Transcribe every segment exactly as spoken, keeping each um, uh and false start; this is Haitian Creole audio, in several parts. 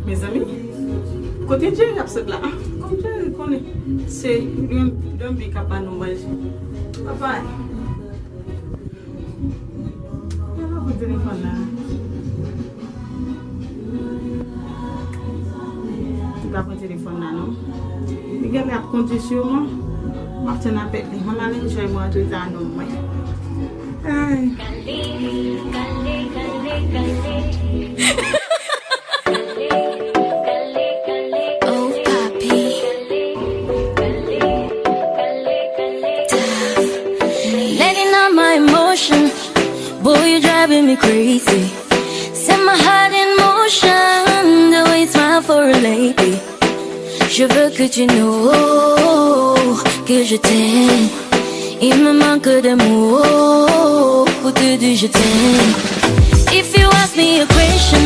Mezanmi, kote Jerry ap sot la? Ah, kòm Jerry konnen se yon donbi k ap ba nou manje. Papa, pa pran telefòn la. Li pa pran telefòn la non. Li genlè ap kondui siman. M ap tann apèl li. Mwen m al enjoy mwen antre ta nonm mwen. Ay. Oh, papi. Lady, not my emotion. Boy, you driving me crazy. Set my heart in motion. The way you smile for a lady. Je veux que tu know que je t'aime. Il me manque des mots pour te dire je t'aime. If you ask me a question,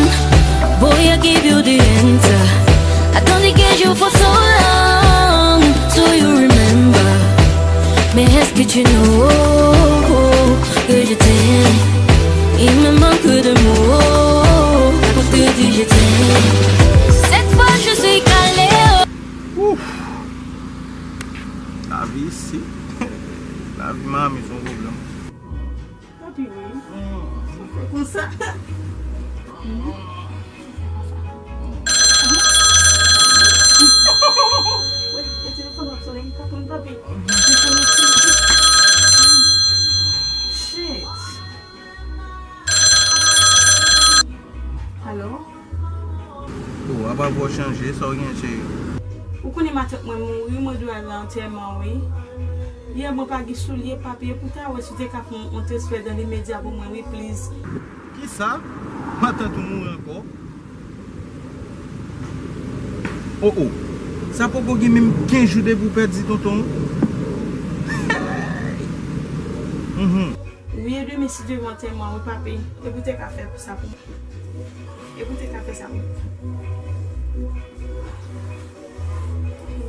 boy, I give you the answer. Attendu que je for so long, so you remember. Mais est-ce que tu know que je t'aime? Il me manque des mots pour te dire je t'aime. Cette fois, je suis calée. Ouf! Lavi isi. Lavi Miami se yon pwoblèm. Papi, wi. Sa fè konsa. Wè, wè, telefòn ap sonnen, m pa konn, papi. Telefòn ap sonnen. Shit. Alo? Oh, apa vwa w chanje, sa w gen, cheri? Ou konnen matant mwen mouri, mwen dwe al nan antèman, wi. Yè, mwen pa gen soulye, papi, epi w ta wè si w te ka fè yon, yon transfè dans les médias pou mwen, wi, please. Kisa? Matant ou mouri ankò? Oh, oh. Sa poko gen menm kenz jou depi w pèdi tonton w? Mhm. Wi, e demen si Dye vle antèman, wi, papi. Epi w te ka fè sa pou mwen. Epi w te ka fè sa pou mwen.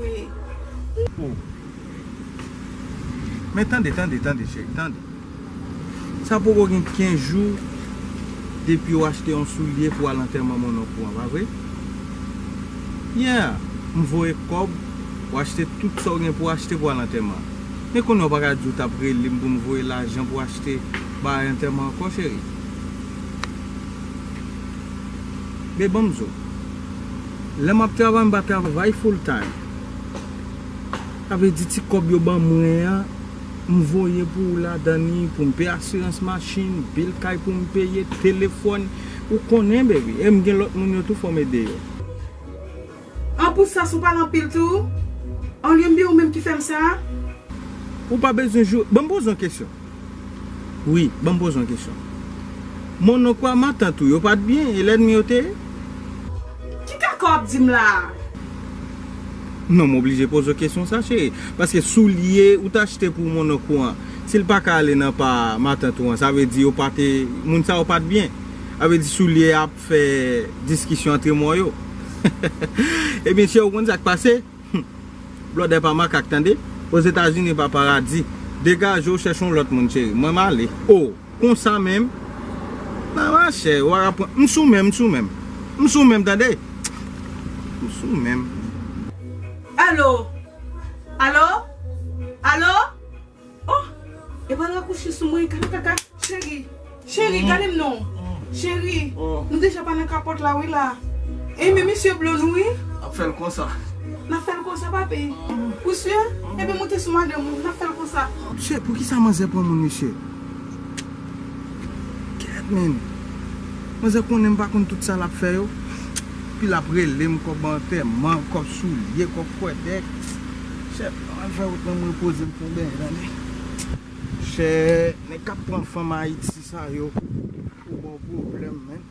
Wi. Oh. Men tande, tande, tande, cheri, tande. Sa poko gen kenz jou depi w achte yon soulye pou al antèman monnonk ou an, pa vre? Yeah, m voye kòb, w achte tout sa w gen pou w achte pou al antèman. Men kounye a w pa ka di w t ap rele m pou m voye lajan pou w achte bagay antèman ankò, cheri. Men ban m di w, lè m ap travay, m pa travay full time. Sa vle di ti kòb yo ban mwen an, m voye pou ou ladan li, pou m peye asirans machin, bil kay pou m peye, telefòn, ou konnen, baby. E m gen lòt moun yo tou, fò m ede yo. An pou sa, si w pale anpil tou, olye m byen ou menm ki fè m sa? Ou pa bezwen jou, ban m poze yon kesyon. Wi, ban m poze yon kesyon. Monnonk ou a matant ou, yo pa t byen, e lènmi yo te ye? Ki kaka w ap di m la a? Non, m oblije poze w kesyon sa, cheri. Paske soulye ou t achte pou monnonk ou an, si l pa ka ale nan pa matant ou an, sa vle di yo pa te, moun sa yo pa t byen. Sa vle di soulye a ap fè diskisyon antre mò yo. Ebyen, cheri, ou konn sa k pase? Blòdè pa makak, tande. Ozetazini pa paradi. Degaje w, chèche yon lòt moun, cheri. Mwen m ale. O, konsa menm? Nan machè, w a pran. M sou men m, m sou men m. M sou men m, tande. M sou men m. Alo? Alo? Alo? Oh, epa l rakouche sou mwen, kaka, kaka. Cheri, cheri, gade m non. Cheri, nou deja pa nan kapòt la, wi, la. E men misye blo nou, wi. N ap fè l konsa. N ap fè l konsa, papi. Ou si? Ebyen, moute sou madanm ou, n ap fè l konsa. Chè, poukisa manzè pran moun, mesye? Kèt, men. Manzè konnen m pa konn tout sa l ap fè yo. Epi l ap rele m kòb antèman, kòb soulye, kòb kwèdèk. Chè, ann fè wout nan mwen poze m fè yon bèy, tande. Chè, nèg k ap pran fanm Ayiti sa yo pou bon pwoblèm, men.